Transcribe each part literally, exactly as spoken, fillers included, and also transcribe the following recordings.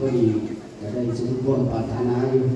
ก็ดี จะได้สมความปรารถนาอยู่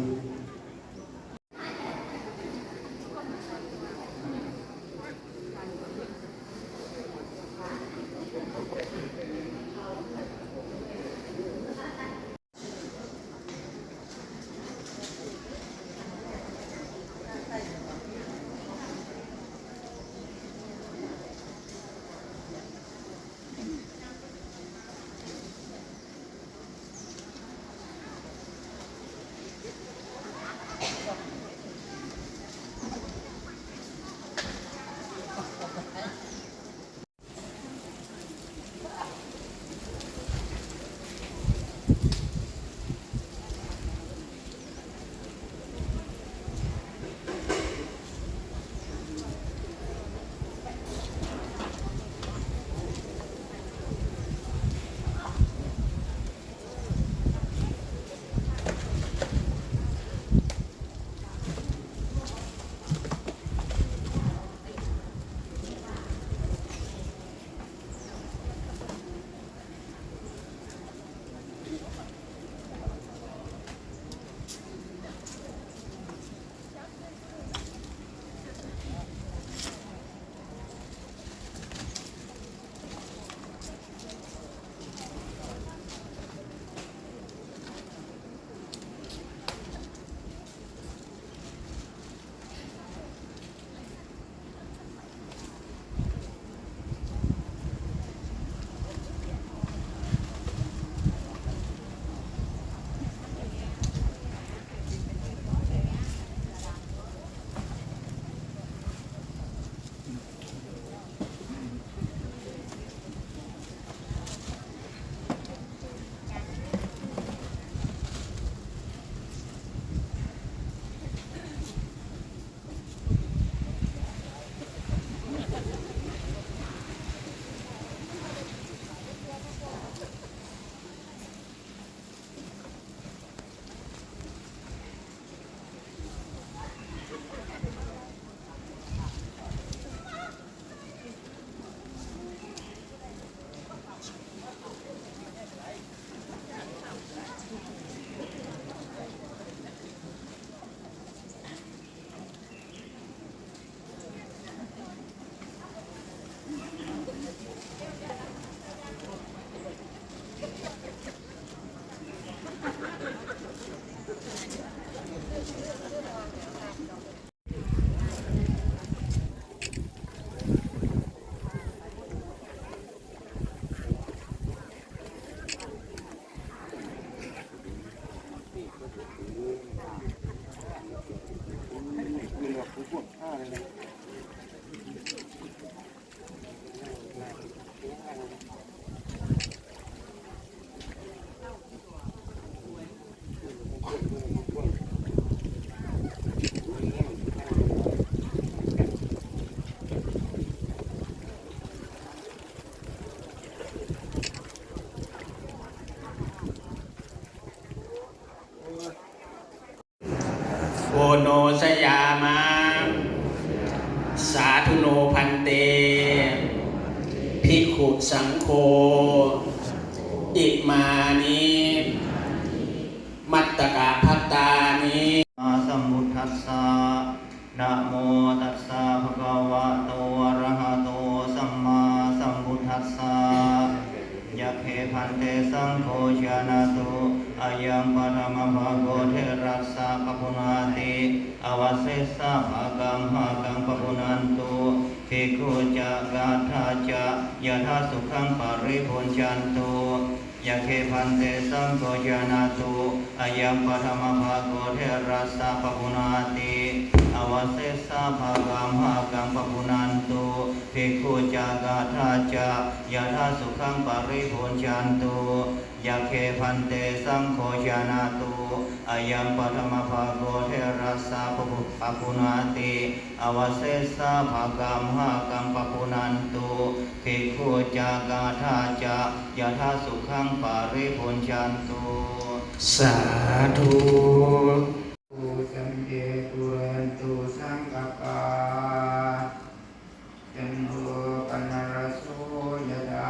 Oṇojayāma. Sādhu no bhante bhikkhusaṅgho imāni mattakabhattāni. Sambuddhassa. Namo tassa bhagavato arahato sammāsambuddhassa. Yagghe bhante saṅgho jānātu ayaṃ paṭhamabhāgo therassa pabhuñjāti, avasesabhāgam bhāgaṃ pabhuñjantu, bhikkhū ca gāthā ca yathāsukhaṃ paribhuñjantu. Yagghe bhante saṅgho jānātu ayaṃ paṭhamabhāgo therassa pabhuñjāti, avasesabhāgam bhāgaṃ pabhuñjantu, bhikkhū ca gāthā ca yathāsukhaṃ paribhuñjantu. Yagghe bhante saṅgho jānātu ayaṃ paṭhamabhāgo therassa pabhu-, pabhuñjāti, avasesabhāgam bhāgaṃ pabhuñjantu, bhikkhū ca gāthā ca yathāsukhaṃ paribhuñjantu. Sādhu. Sabbe pūrentu saṅkappā, cando paṇṇaraso yathā,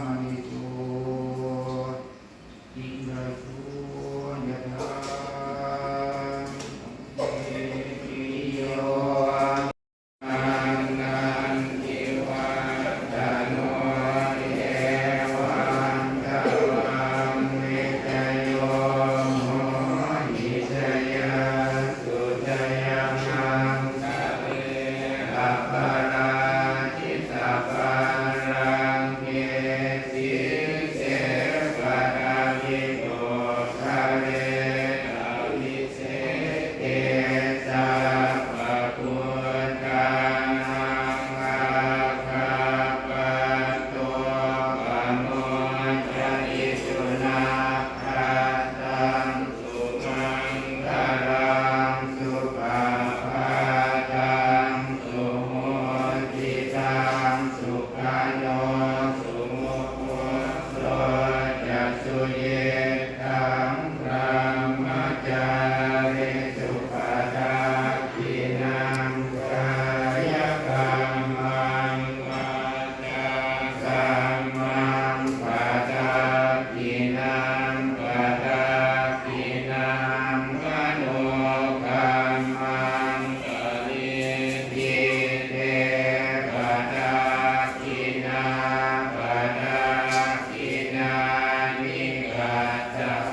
maṇi jotiraso yathā. Sabbītiyo vivajjantu, evantvaṃ vijayo hohi, jayassu jayamaṅgale, aparājitapallaṅke, sīse paṭhavipokkhare, abhi- seke sabbabuddhānaṃ, aggappatto pamodati. Sunakkhattaṃ sumaṅgalaṃ, supabhātaṃ suhuṭṭhitaṃ, sukhaṇo sumuhutto ca, suyiṭṭhaṃ brahmacārisu. Padakkhiṇaṃ kāyakammaṃ, vācākammaṃ padakkhiṇaṃ, padakkhiṇaṃ manokammaṃ, paṇidhī te padakkhiṇā, padakkhiṇāni katvāna,